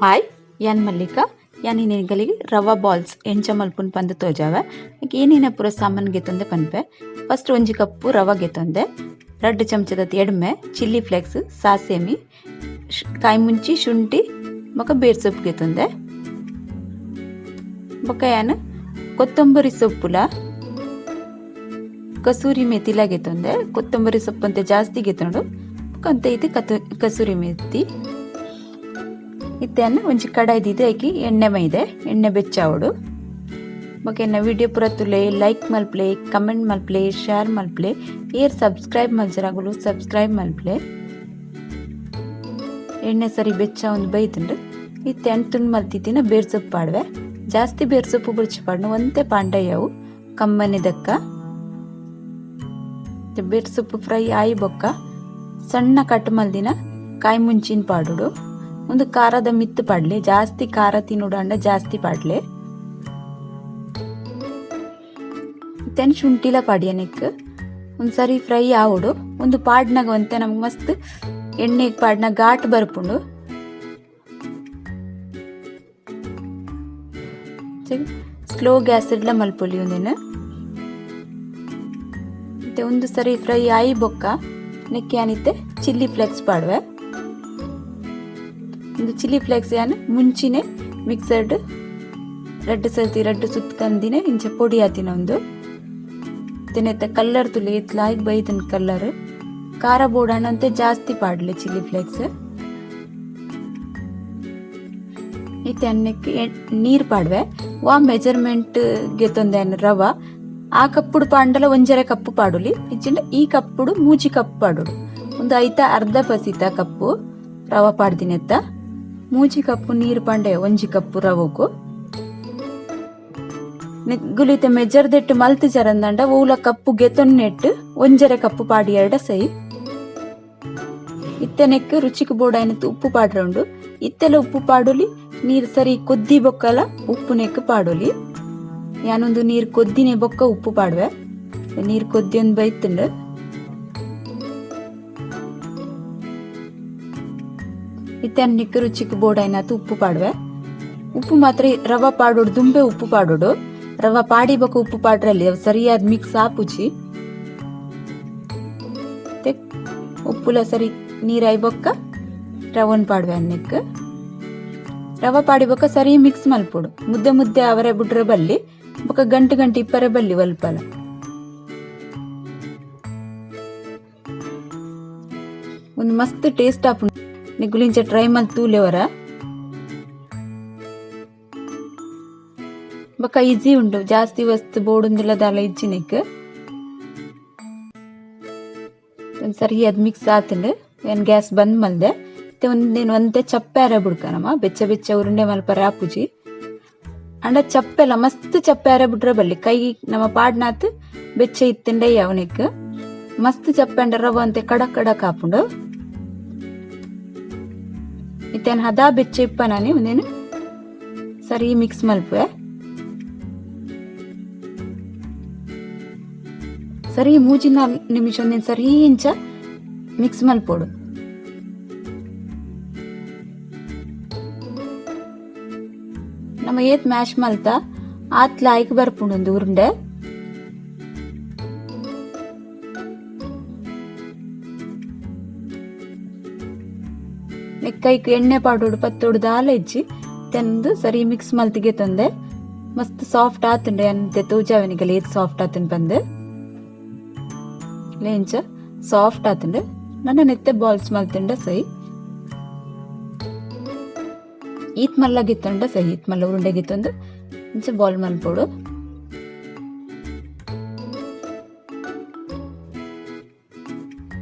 Hi, ಯಾನ್ ಮಲ್ಲಿಕಾ. ಯಾನ್ ಇನಿ ರವಾ ಬಾಲ್ಸ್ ಎಂಚ ಮಲ್ಪುನ್ ಪಂದ್ ತೋಜಾವೆ. ಏನೇನ ಪೂರ ಸಾಮಾನ್ ಗೆತೊಂದೆ ಪನ್ಪೆ. ಫಸ್ಟ್ ಒಂಜಿ ಕಪ್ಪು ರವಾ ಗೆತೊಂದೆ, 2 ಚಮಚದ ಎಡ್ಮೆ, ಚಿಲ್ಲಿ ಫ್ಲೇಕ್ಸ್, ಸಾಸೇಮಿ, ಕಾಯಿ ಮುಂಚಿ, ಶುಂಠಿ ಬೊಕ ಬೇರ್ ಸೊಪ್ಪು ಗೆತೊಂದೆ. ಬೊಕ ಯಾನ್ ಕೊತ್ತಂಬರಿ ಸೊಪ್ಪುಲ ಕಸೂರಿ ಮೇಥಿಲ ಗೆತೊಂದೆ. ಕೊತ್ತಂಬರಿ ಸೊಪ್ಪು ಅಂತ ಜಾಸ್ತಿ ಗೆತೊಂಡು ಬೊಕ ಅಂತೆ ಇದು ಕಸೂರಿ ಮೇಥಿ. ಇತ್ತೆಯನ್ನು ಒಂಜಿ ಕಡಾಯಿ ದೀದ್ ಐಕಿ ಎಣ್ಣೆ ಮೈದೆ, ಎಣ್ಣೆ ಬೆಚ್ಚಾವಡು. ಬೊಕ ಎನ್ನ ವಿಡಿಯೋ ಪೂರ ತುಲೆ, ಲೈಕ್ ಮಲ್ಪ್ಲೆ, ಕಮೆಂಟ್ ಮಲ್ಪ್ಲೆ, ಶೇರ್ ಮಲ್ಪ್ಲೆ. ಏರ್ ಸಬ್ಸ್ಕ್ರೈಬ್ ಮಲ್ಜರಾಗುಲು ಸಬ್ಸ್ಕ್ರೈಬ್ ಮಲ್ಪ್ಲೆ. ಎಣ್ಣೆ ಸರಿ ಬೆಚ್ಚ ಒಂದು ಬೈತುಂಡು. ಇತ್ತೆ ಅಣ್ ತುಂಡು ಮಲ್ತಿತ್ತಿನ ಬೇರ್ ಸೊಪ್ಪು ಪಾಡ್ವೆ. ಜಾಸ್ತಿ ಬೇರ್ ಸೊಪ್ಪು ಬುಡ್ಚಿ ಪಾಡ್ನು, ಒಂತೆ ಪಾಂಡಯ್ಯವು ಕಮ್ಮನೆ ದಕ್ಕ. ಬೇರ್ ಸೊಪ್ಪು ಫ್ರೈ ಆಯಿ ಬೊಕ್ಕ ಸಣ್ಣ ಕಟ್ ಮಲ್ದಿನ ಕಾಯಿ ಮುಂಚಿನ ಪಾಡುಡು. ಒಂದು ಖಾರದ ಮಿತ್ತು ಪಾಡ್ಲೆ, ಜಾಸ್ತಿ ಖಾರ ತಿನ್ನುಡು ಅಂಡ ಜಾಸ್ತಿ ಪಾಡ್ಲೆ. ಇತ್ತೆನ್ ಶುಂಠಿಲ ಪಾಡಿಯ ನೆಕ್ ಒಂದ್ಸರಿ ಫ್ರೈ ಆವಡು. ಒಂದು ಪಾಡ್ನಾಗ ಒಂತೆ ನಮ್ಗೆ ಮಸ್ತ್ ಎಣ್ಣೆಗೆ ಪಾಡ್ನ ಘಾಟ್ ಬರ್ಪುಂಡು. ಸ್ಲೋ ಗ್ಯಾಸ್ ಇಡ್ಲ ಮಲ್ಪೊಲಿ ಒಂದಿನ. ಮತ್ತೆ ಒಂದು ಸರಿ ಫ್ರೈ ಆಯಿ ಬೊಕ್ಕ ನೆಕ್ಕೆ ಏನಿತ್ತೆ ಚಿಲ್ಲಿ ಫ್ಲೇಕ್ಸ್ ಪಾಡುವೆ. ಒಂದು ಚಿಲ್ಲಿ ಫ್ಲೇಕ್ಸ್ ಯಾನ್ ಮುಂಚಿನೆ ಮಿಕ್ಸರ್ಡ್ ರಡ್ಡ್ ಸರ್ತಿ ರಡ್ಡ್ ಸುತ್ತಂದಿನ ಇಂಚ ಪೊಡಿ ಆತಿನ ಒಂದು. ತಿನೆತ್ತ ಕಲ್ಲರ್ ತುಲಿ ಇತ್ಲಾಯ್ಕ್ ಬೈದನ್ ಕಲ್ಲರ್. ಖಾರ ಬೋಡಾಣಂತೆ ಜಾಸ್ತಿ ಪಾಡ್ಲೆ ಚಿಲ್ಲಿ ಫ್ಲೇಕ್ಸ್. ಇತ್ತೆ ಅನ್ನಕ್ಕೆ ನೀರ್ ಪಾಡ್ವೆ. ವಾ ಮೆಜರ್ಮೆಂಟ್ ಗೆತೊಂದೆ ರವ ಆ ಕಪ್ಪುಡು ಪಾಂಡಲ ಒಂಜರೆ ಕಪ್ಪು ಪಾಡುಲಿ. ಇಜ್ಜಿಂಡ ಈ ಕಪ್ಪುಡು ಮೂಜಿ ಕಪ್ಪು ಪಾಡುಡು. ಒಂದು ಐತ ಅರ್ಧ ಪಸಿತ ಕಪ್ಪು ರವ ಪಾಡ್ದಿನೆತ್ತ. ಮೂಜಿ ಕಪ್ಪು ನೀರು ಪಾಂಡೆ ಒಂಜಿ ಕಪ್ಪು ರವಕು. ಗುಲಿತ ಮೆಜರ್ ದೆಟ್ಟು ಮಲ್ತು ಜರಂದಂಡ ಓಲ ಕಪ್ಪು ಗೆತೊನ್ನೆಟ್ಟು ಒಂಜರೆ ಕಪ್ಪು ಪಾಡಿ ಎರಡ ಸೈ. ಇತ್ತೆನೆಕ್ ರುಚಿಕ್ ಬೋಡಾಯ್ನತ್ ಉಪ್ಪು ಪಾಡ್ರೌಂಡು. ಇತ್ತೆಲ ಉಪ್ಪು ಪಾಡುಲಿ, ನೀರ್ ಸರಿ ಕೊದ್ದಿ ಬೊಕ್ಕಲ ಉಪ್ಪು ನೆಕ್ ಪಾಡುಲಿ. ಯಾನೊಂದು ನೀರ್ ಕೊದ್ದಿನೆ ಬೊಕ್ಕ ಉಪ್ಪು ಪಾಡುವೆ. ನೀರ್ ಕೊದ್ದಿ ಒಂದ್ ಬೈತುಂಡು. ಇತ್ತೆ ನಿಕ್ ರುಚಿಕ್ ಬೋಡಾಯ್ನತ್ ಉಪ್ಪು ಪಾಡುವೆ. ಉಪ್ಪು ಮಾತ್ರ ರವ ಪಾಡೋಡು ದುಂಬೆ ಉಪ್ಪು ಪಾಡೋಡು. ರವ ಪಾಡಿ ಬೊಕ್ಕ ಉಪ್ಪು ಪಾಡ್ರಲ್ಲಿ ಅವು ಸರಿಯಾದ ಮಿಕ್ಸ್ ಆಪುಜಿ. ಉಪ್ಪುಲ ಸರಿ ನೀರಾಯ್ ಬೊಕ್ಕ ರವನ್ ಪಾಡುವೆ ಅನ್ನಿಕ್. ರವ ಪಾಡಿ ಬೊಕ್ಕ ಸರಿ ಮಿಕ್ಸ್ ಮಲ್ಪೊಡು. ಮುದ್ದೆ ಮುದ್ದೆ ಅವರೆ ಬುಡ್ರೆ ಬಲ್ಲಿ ಬೊಕ್ಕ ಗಂಟು ಗಂಟು ಇಪ್ಪರೆ ಬಲ್ಲಿ ಒಲ್ಪಲ. ಒಂದು ಮಸ್ತ್ ಟೇಸ್ಟ್ ಆಪುಂಡು. ನಿಗುಲಿಂಚ ಟ್ರೈ ಮಲ್ತ್ ತೂಲೆವರ. ಬೊಕ್ಕ ಈಸಿ ಉಂಡು, ಜಾಸ್ತಿ ವಸ್ತು ಬೋಡುಂದಿಲ್ಲ ದಾಲ ಇಜ್ಜಿನೆಕ್. ಸರಿ ಅದ್ ಮಿಕ್ಸ್ ಆತುಂಡು. ಏನ್ ಗ್ಯಾಸ್ ಬಂದ್ ಮಲ್ದೆ. ಇತ್ತೆ ಒಂದೇನು ಒಂತೆ ಚಪ್ಪೆ ಅರ ಬುಡ್ಕ ನಮ ಬೆಚ್ಚ ಬೆಚ್ಚ ಉರುಂಡೆ ಮಲ್ಪರೆ ಆಪುಜಿ. ಅಂಡ ಚಪ್ಪೆಲ ಮಸ್ತ್ ಚಪ್ಪೆ ಅರ ಬುಡ್ರೆ ಬಲ್ಲಿ ಕೈ ನಮ್ಮ ಪಾಡ್ನಾತ್ ಬೆಚ್ಚ ಇತ್ತಂಡೆ ಅವನಿಕ್. ಮಸ್ತ್ ಚಪ್ಪೆ ಅಂಡ ರವ ಅಂತೆ ಕಡಕ್ ಕಡಕ್ ಆಪುಂಡು. ಇತ್ತೇನ್ ಹದಾ ಬೆಚ್ಚ ಇಪ್ಪ ನಾನಿ ಒಂದೇನು ಸರಿ ಮಿಕ್ಸ್ ಮಲ್ಪುವೆ. ಸರಿ ಮೂಜಿ ನಾಲ್ ನಿಮಿಷ ಒಂದೇನು ಸರಿ ಇಂಚ ಮಿಕ್ಸ್ ಮಲ್ಪೊಡು. ನಮ್ಮ ಏತ್ ಮ್ಯಾಶ್ ಮಲ್ತ ಆತ್ ಲಾಯ್ಕ್ ಬರ್ಪುಂಡು ಒಂದು ಉರುಂಡೆ. ಕೈಕ್ ಎಣ್ಣೆ ಪಾಡೋಡು ಪತ್ತೋಡು ದಾಲ ಇಜ್ಜಿ ತಂದು ಸರಿ ಮಿಕ್ಸ್ ಮಲ್ತಿಗೆ ತಂದೆ. ಮಸ್ತ್ ಸಾಫ್ಟ್ ಆತುಂಡೆ ಅಂತೆ ತೂಜಾವನಿಗಲ ಏತ್ ಸಾಫ್ಟ್ ಆತುಂಡು ಪಂದ್. ಲೇಂಚ ಸಾಫ್ಟ್ ಆತುಂಡು. ನನ್ನ ನೆತ್ತೆ ಬಾಲ್ಸ್ ಮಲ್ತುಂಡ ಸೈ. ಈತ್ ಮಲ್ಲ ಗಿತ್ತುಂಡ ಸೈ. ಈತ್ ಮಲ್ಲ ಉರುಂಡೆ ಗಿತ್ತೊಂದು ಇಂಚ ಬಾಲ್ ಮಲ್ಪೊಡು.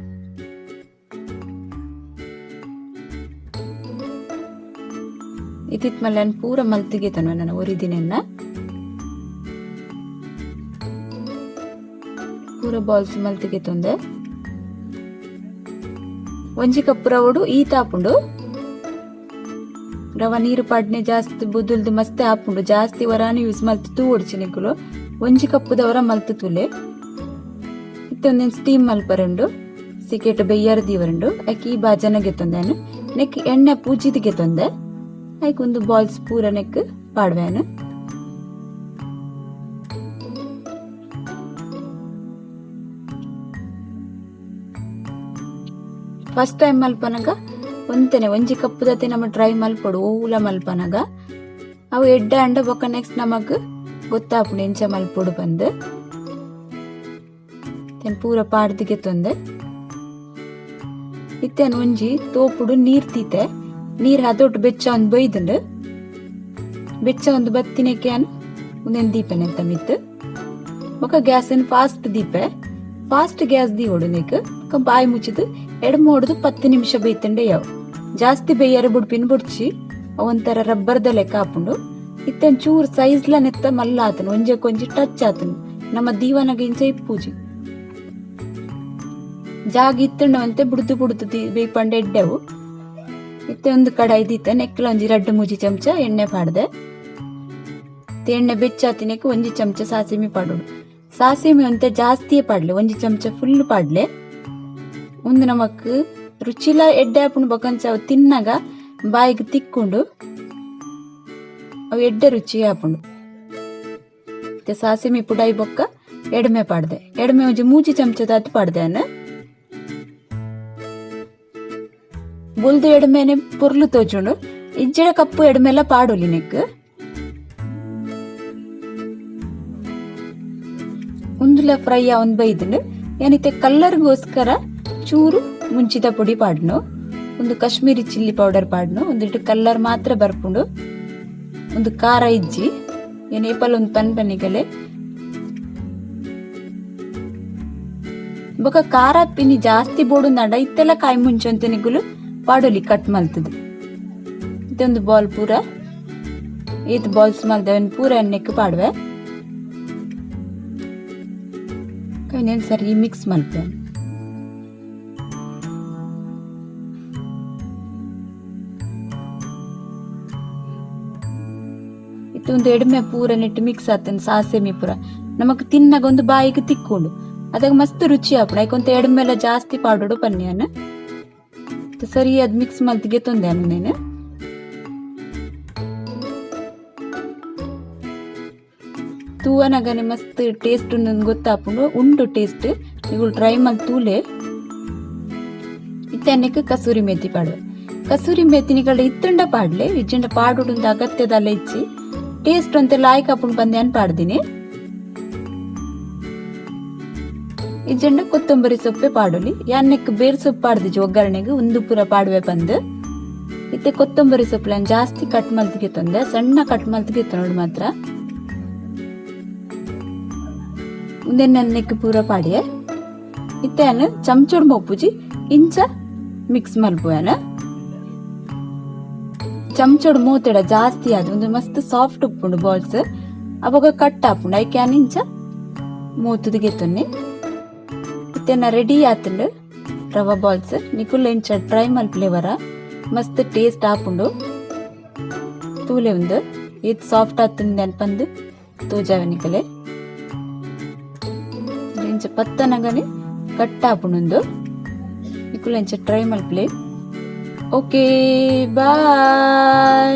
ಇತ್ತಿತ್ ಮಲ್ಲನ್ ಪೂರ ಮಲ್ತಿಗೆ ತನ್ವ ನನ್ನ ಒರಿದಿನೆನ್ನ. ಪೂರ ಬಾಲ್ಸ್ ಮಲ್ತಿಗೆ ತೊಂದೆ. ಒಂಜಿ ಕಪ್ ರವಡು ಈತ ಆಪುಂಡು. ರವ ನೀರು ಪಾಡ್ನೆ ಜಾಸ್ತಿ ಬುದುಲ್ದು ಮಸ್ತ್ ಆಪುಂಡು. ಜಾಸ್ತಿ ವರಾನು ಯೂಸ್ ಮಲ್ತು ತೂ ಒಡ್ಚಿ ನಿಕುಲು. ಒಂಜಿ ಕಪ್ಪುದವರ ಮಲ್ತು ತೂಲೆ. ಇತ್ತೆ ಒಂದೇನು ಸ್ಟೀಮ್ ಮಲ್ಪರುಂಡು. ಸಿಕೆಟ್ ಬೆಯ್ಯರ್ ದೀವರುಂಡು. ಅಕ್ಕಿ ಬಾಜನಗೆ ತೊಂದೆ ನೆಕ್ ಎಣ್ಣೆ ಪೂಜಿದಿಗೆ ತೊಂದೆ. ಐಕ್ ಒಂದು ಬಾಲ್ಸ್ ಪೂರ ನೆಕ್ ಪಾಡ್ವೇನು. ಫಸ್ಟ್ ಟೈಮ್ ಮಲ್ಪನಗ ಒಂತೆನೆ ಒಂಜಿ ಕಪ್ಪುದತೆ ನಮ್ಮ ಟ್ರೈ ಮಲ್ಪೊಡು ಓಲ ಮಲ್ಪನಗ ಅವು ಎಡ್ಡೆ ಅಂಡ ಬೊಕ್ಕ ನೆಕ್ಸ್ಟ್ ನಮಗ್ ಗೊತ್ತಾಪುಂಡು ಎಂಚ ಮಲ್ಪೊಡು ಬಂದು ಪೂರ ಪಾಡ್ದಿಗೆ ತೊಂದೆ. ಇತ್ತೇನು ಒಂಜಿ ತೋಪುಡು ನೀರ್ ತೀತೆ ನೀರ್ ಹದೊಟ್ಟು ಬೆಚ್ಚ ಒಂದು ಬೈದುಂಡು ಬೆಚ್ಚ ಒಂದು ಬತ್ತಿನಕ್ಕೆ ಒಂದೇನು ದೀಪನೆ ಅಂತ ಮಿತ್ತು ಬೊಕ್ಕ ಗ್ಯಾಸ್ ಫಾಸ್ಟ್ ದೀಪೆ ಫಾಸ್ಟ್ ಗ್ಯಾಸ್ ದೀವೊಡು ನೆಕ್ ಬಾಯಿ ಮುಚ್ಚಿದು ಎಡ್ಮೋಡ್ದು 10 ನಿಮಿಷ ಬೇಯ್ತಂಡೆ ಯಾವ ಜಾಸ್ತಿ ಬೇಯ್ಯಾರ ಬುಡ್ಪಿನ ಬುಡ್ಚಿ ಒಂಥರ ರಬ್ಬರ್ದ ಲೆಕ್ಕ ಹಾಪುಂಡು. ಇತ್ತೇನು ಚೂರು ಸೈಜ್ಲ ನೆತ್ತ ಮಲ್ಲ ಆತನು ಒಂಜೆ ಕೊಂಜಿ ಟಚ್ ಆತನು ನಮ್ಮ ದೀವನಗ ಇಂಚ ಇಪ್ಪೂಜಿ ಜಾಗ ಇತ್ತಂಡವಂತೆ ಬುಡ್ದು ಬುಡ್ದು ಬೇಯ್ಪಂಡೆ ಎಡ್ಡೆವು. ಇತ್ತೆ ಒಂದು ಕಡಾಯಿ ದೀತ ನೆಕ್ಕಲ ಒಂಜಿ 2-3 ಚಮಚ ಎಣ್ಣೆ ಪಾಡ್ದೆ. ಎಣ್ಣೆ ಬೆಚ್ಚಾತಿನಕ್ಕೆ 1 ಚಮಚ ಸಾಸಿಮೆ ಪಾಡೋಡು. ಸಾಸಿಮೆ ಅಂತೆ ಜಾಸ್ತಿಯೇ ಪಾಡ್ಲೆ 1 ಚಮಚ ಫುಲ್ ಪಾಡ್ಲೆ. ಒಂದು ನಮಕ್ ರುಚಿಲ ಎಡ್ಡೆ ಆಪುಂಡು ಬೊಕಂಚ ಅವು ತಿನ್ನಾಗ ಬಾಯಿಗೆ ತಿಕ್ಕೊಂಡು ಅವು ಎಡ್ಡೆ ರುಚಿ ಆಪುಂಡು. ಮತ್ತೆ ಸಾಸಿಮೆ ಪುಡಾಯಿ ಬೊಕ್ಕ ಎಡ್ಮೆ ಪಾಡ್ದೆ. ಎಡ್ಮೆ ಒಂಜಿ 3 ಚಮಚದ ಪಾಡ್ದೆ. ಅನ್ನ ಬುಲ್ದು ಎಡ್ಮೆನೆ ಪೊರ್ಲು ತೋಜುಂಡು ಇಜ್ಜಡ ಕಪ್ಪು ಎಡ್ಮೆಲ್ಲ ಪಾಡೊಲಿ ನೆಕ್. ಉಂದುಲ ಫ್ರೈ ಒಂದ್ ಬೈದುಂಡು. ಏನಿತ್ತೆ ಕಲ್ಲರ್ಗೋಸ್ಕರ ಚೂರು ಮುಂಚಿದ ಪುಡಿ ಪಾಡ್ನು, ಒಂದು ಕಾಶ್ಮೀರಿ ಚಿಲ್ಲಿ ಪೌಡರ್ ಪಾಡ್ನು, ಒಂದಿಟ್ಟು ಕಲ್ಲರ್ ಮಾತ್ರ ಬರ್ಪುಂಡು, ಒಂದು ಖಾರ ಇಜ್ಜಿ ಏನೇಪಲ್ ಒಂದು ಪನ್ಪನಿಗಲೆ ಬೊಕ ಖಾರ ಪಿನಿ ಜಾಸ್ತಿ ಬೋಡು ನಡ ಇತ್ತೆಲ್ಲ ಕಾಯಿ ಮುಂಚಂತೆ ನಿಗುಲು ಪಾಡೊಲಿ ಕಟ್ ಮಲ್ತದು. ಇದೊಂದು ಬಾಲ್ ಪೂರ ಏತ್ ಬಾಲ್ಸ್ ಮಲ್ದವನ್ ಪೂರ ಎಣ್ಣೆಕ್ ಪಾಡುವೆ. ಕೈನೇನು ಸರಿ ಮಿಕ್ಸ್ ಮಲ್ಪೆ. ಇತ್ತೊಂದು ಎಡ್ಮೆ ಪೂರ ನೆಟ್ಟು ಮಿಕ್ಸ್ ಆತನ ಸಾಸೆಮಿ ಪೂರ ನಮಕ್ ತಿನ್ನಾಗ ಒಂದು ಬಾಯಿಗೆ ತಿಕ್ಕೊಂಡು ಅದಾಗ ಮಸ್ತ್ ರುಚಿ ಆಪುಂಡು. ಐಕೊಂತ ಎಡ್ಮೆಲ್ಲ ಜಾಸ್ತಿ ಪಾಡೋಡು ಪನ್ಯಾನ ಸರಿ ಅದ್ ಮಿಕ್ಸ್ ಮಲ್ತಿಗೆ ತೊಂದೆ ನೇನು. ತೂವನಗನೆ ಮಸ್ತ್ ಟೇಸ್ಟ್ ಗೊತ್ತಾಪುಂಡು ಉಂಡು ಟೇಸ್ಟ್ ನೀವು ಟ್ರೈ ಮಲ್ ತೂಲೆ. ಇತ್ತನ್ನಕ್ಕೆ ಕಸೂರಿ ಮೇಥಿ ಪಾಡುವೆ. ಕಸೂರಿ ಮೇಥಿನಿಗಳ ಇತ್ತಂಡ ಪಾಡ್ಲೆ ಇಜ್ಜಂಡ ಪಾಡುಂಡ ಅಗತ್ಯದಲ್ಲ ಇಚ್ಚಿ ಟೇಸ್ಟ್ ಅಂತೆಲ್ಲ ಲಾಯ್ಕ್ ಆಪುಂಡು ಬಂದೆ ಅನ್ ಪಾಡ್ದಿನಿ. ಇಜ್ಜಂಡ ಕೊತ್ತಂಬರಿ ಸೊಪ್ಪೆ ಪಾಡೊಲಿ ಯಾನ್ನೆಕ್ ಬೇರ್ ಸೊಪ್ಪು ಪಾಡ್ದಿಜಿ ಒಗ್ಗರಣೆಗೆ ಒಂದು ಪೂರ ಪಾಡುವೆ ಬಂದು. ಇತ್ತೆ ಕೊತ್ತಂಬರಿ ಸೊಪ್ಪು ಜಾಸ್ತಿ ಕಟ್ ಮಲ್ತಿಗೆ ತಂದೆ ಸಣ್ಣ ಕಟ್ ಮಲ್ತಿಗೆ ನೋಡಿ ಮಾತ್ರ ಉಂದೆನ್ನೆಕ್ ಪೂರ ಪಾಡಿಯೆ. ಇತ್ತೆ ಅನ್ನ ಚಮಚೋಡ್ ಮೊಪ್ಪುಜಿ ಇಂಚ ಮಿಕ್ಸ್ ಮಲ್ಪುವೆನ ಚಮಚೋಡ್ ಮೂತೆಡ ಜಾಸ್ತಿ ಆದ ಒಂದು ಮಸ್ತ್ ಸಾಫ್ಟ್ ಉಪ್ಪುಂಡು ಬಾಲ್ಸ್ ಅವಾಗ ಕಟ್ ಆಪುಂಡು ಐಕೆ ಇಂಚ ಮೂತುದಿಗೆ ತೊನ್ನಿ. ಇತ್ತೆನ ರೆಡಿ ಆತುಂಡು ರವಾ ಬಾಲ್ಸ್ ನಿಕುಲ್ ಇಂಚ ಟ್ರೈ ಮಲ್ಪುಲೆವರ ಮಸ್ತ್ ಟೇಸ್ಟ್ ಆಪುಂಡು. ತೂಲೆ ಒಂದು ಏತ್ ಸಾಫ್ಟ್ ಆತುಂಡು ಅನ್ಪಂದು ತೋಜಾವೆ ನಿಕಲೆ ಇಂಚ ಪತ್ತನಗನೆ ಕಟ್ ಆಪುಂಡು. ನಿಕುಲ್ ಇಂಚ ಟ್ರೈ ಮಲ್ಪುಲೆ. Okay bye.